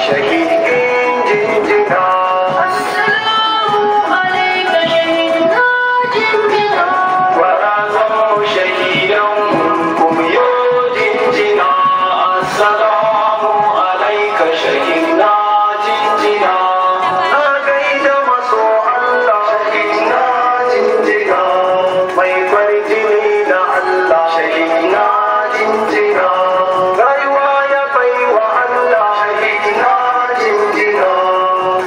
Shahidin jinjina. Assalamu alaika shahidina jinjina. Gwarazanmu shahidanmu kuma yo jinjina. Assalamu alaika shahidina jinjina. Na gaida maso Allah shahidina jinjina. Mai kwarjini na Allah shahidina jinjina. Rayuwa ya baiwa Allah shahidina jinjina.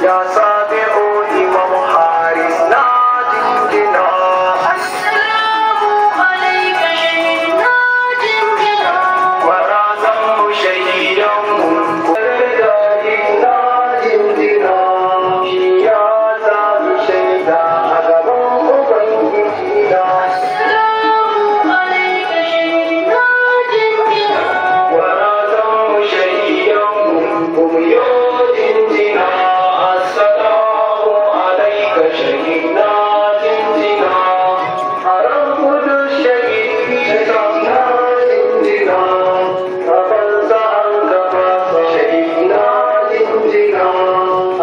Ya sabi'u Imam Haris na jinjina. Assalamu alaika shahidina jinjina. Gwarazanmu shahidanmu na jinjina. Shi ya sami shaida a gaban Ubangiji na. Assalamu alaika shahidina jinjina. Gwarazanmu shahidanmu kuma yo jinjina. Assalamu alaika shahidina jinjina. Haram kudu shahidi na jinjina. Kafansa an gaba shahidina jinjina.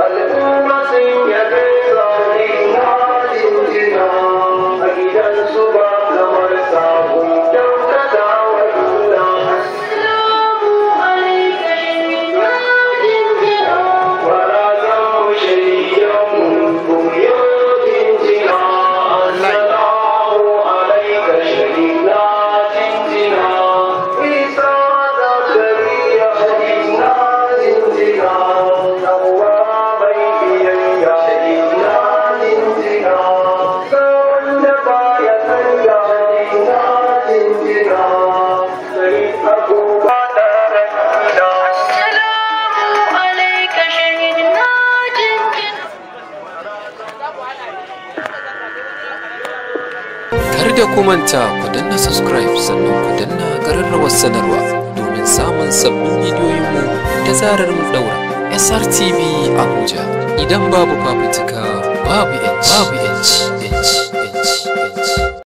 Al'umma sun yabe sa shahidina jinjina. A gidansu ba kamar sa kun kyautata wa juna. Assalamu alaika shahidina jinjina. Gwarazanmu shahidanmu kuma yo jinjina. Assalamu alaika shahidina jinjina. Isa Zakariya shahidina jinjina. Hauwa mai biyayya shahidina jinjina. Ga wanda baya karya shahidina jinjina. Sai abubuwa da Assalamu alaika shahidina jinjina. Kar da ku manta ku danna subscribe sannan ku danna ƙararrawar sanarwa domin samun sabbin bidiyoyinmu da zarar mun ɗaura. SRTV Abuja, idan babu fafutuka babu 'yanci. Babu 'yanci. 'Yanci. 'Yanci. 'Yanci.